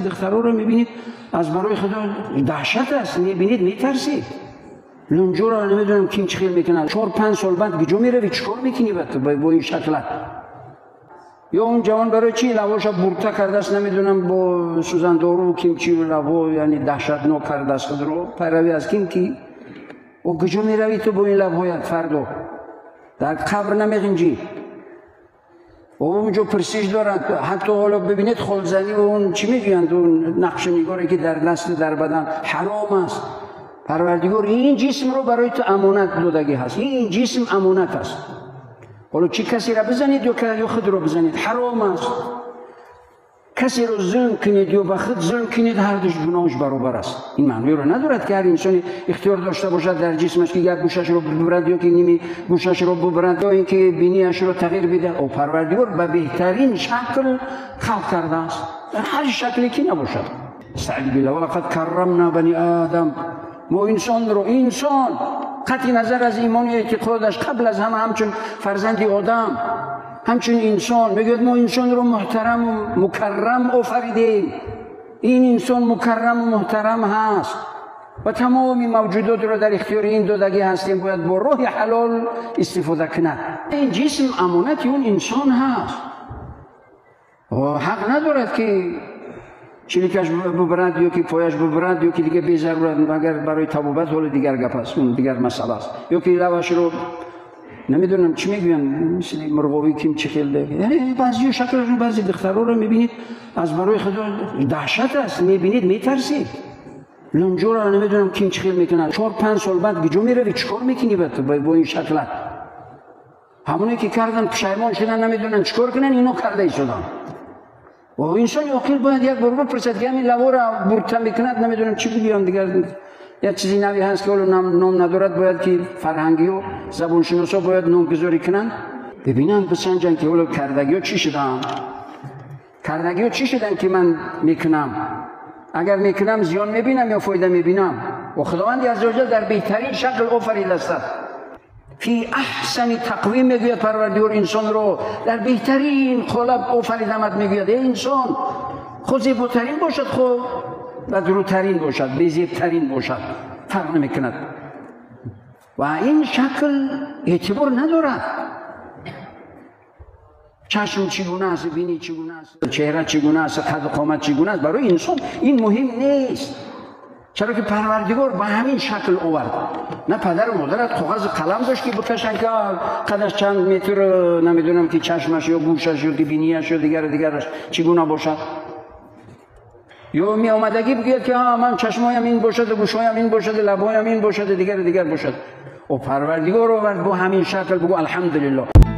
Духтарҳоро мебинед, аз барои Худо даҳшат аст, мебинед, метарсед. Лунҷоро намедонам ким чӣ хел мекунад. 4-5 сол баъд куҷо меравӣ, чӣ кор мекунӣ бо ин шаклат? Ё он ҷавон барои чӣ лавоша бурта кардааст, намедонам, бо сӯзандору кимчи лаво, яъне даҳшатнок кардааст худро, пайравӣ аз ким ки? О, куҷо меравӣ ту бо ин лабҳоят фардо? Дар қабр намеғинҷӣ. Онҷо пурсиш дорад. Ҳатто ҳоло бибинед, холзанӣ ва он чӣ мегӯянд, он нақшнигоре ки дар дасту дар бадан ҳаром аст. Парвардигор ин ҷисмро барои ту амонат додагӣ ҳаст. Ин ҷисм амонат аст. Ҳоло чӣ касеро бизанед ё худро бизанед, ҳаром аст. Касеро зулм кунед ё ба худ зулм кунед, ҳар душ гуноҳаш баробар аст. Ин маъноеро надорад ки ҳар инсоне ихтиёр дошта бошад дар ҷисмаш ки як гӯшашро бибурад ё ки ними гӯшашро бибурад ё ин ки бинияшро тағйир бидиҳад. О, Парвардигор ба беҳтарин шакл халқ кардааст, дар ҳар шакле ки набошад. استعیذ بالله ولقد کرمنا بنی آدم. мо инсонро, инсон қатъи назар аз имону эътиқодаш, қабл аз ҳама ҳамчун фарзанди одам, ҳамчун инсон, мегӯяд мо инсонро муҳтараму мукаррам офаридем. Ин инсон мукарраму муҳтарам ҳаст ва тамоми мавҷудотро дар ихтиёри ин додагӣ ҳастем, бояд бо роҳи ҳалол истифода кунад. Ин ҷисм амонати он инсон ҳаст. Ҳақ надорад ки чиликаш бубарад ё ки пояш бубарад ё ки дига безарурат, магар барои табобат, ҳоли дигар гап аст, он дигар масъала аст. Ё ки лавашро намедонам чӣ мегӯянд, мисли мурғовӣ ким чӣ хел, яъне баъзиё шаклашон, баъзе духтарҳоро мебинед, аз барои Худо даҳшат аст, мебинед, метарсед. Лунҷоро намедонам ким чӣ хел мекунад. 4-5 сол баъд куҷо меравӣ, чӣ кор мекунӣ бо ин шаклат? Ҳамоне ки кардан пушаймон шудан, намедонанд чӣ кор кунанд, ино карда истоданд. Инсони оқил бояд як бор бипурсад ки ҳамин лавора бурта мекунад, намедонам чӣ бигӯям, дигар як чизи нави ҳаст ки ҳоло ном надорад, бояд ки фарҳангиҳо, забоншиносҳо бояд номгузорӣ кунанд, бибинанд, бисанҷанд ки ҳоло кардагиҳо чӣ шуданд, кардагиҳо чӣ шуданд ки ман мекунам. Агар мекунам зиён мебинам ё фоида мебинам? Ва Худованди азза ва ҷал дар беҳтарин шакл офаридааст. Фи аҳсани тақвим мегӯяд Парвардигор, инсонро дар беҳтарин қолаб офаридамад. Мегӯяд эй инсон, худ зеботарин бошад, худ бадрӯтарин бошад, безебтарин бошад, фарқ намекунад. Ва ин шакл эътибор надорад. Чашм чӣ гуна аст, бинӣ чӣ гуна аст, чеҳра чӣ гуна аст, қаду қомат чӣ гуна аст, барои инсон ин муҳим нест. Чаро ки Парвардигор ба ҳамин шакл овард. На падару модарат коғазу қалам дошт ки бикашанд ки қадаш чанд метр, намедонам ки чашмаш ё гӯшаш ё ки бинияш ё дигару дигараш чӣ гуна бошад. Ё меомадагӣ бигӯяд ки ман чашмоям ин бошаду гӯшҳоям ин бошаду лабҳоям ин бошаду дигару дигар бошад. О, Парвардигор овард бо ҳамин шакл, бигӯ алҳамдулиллоҳ.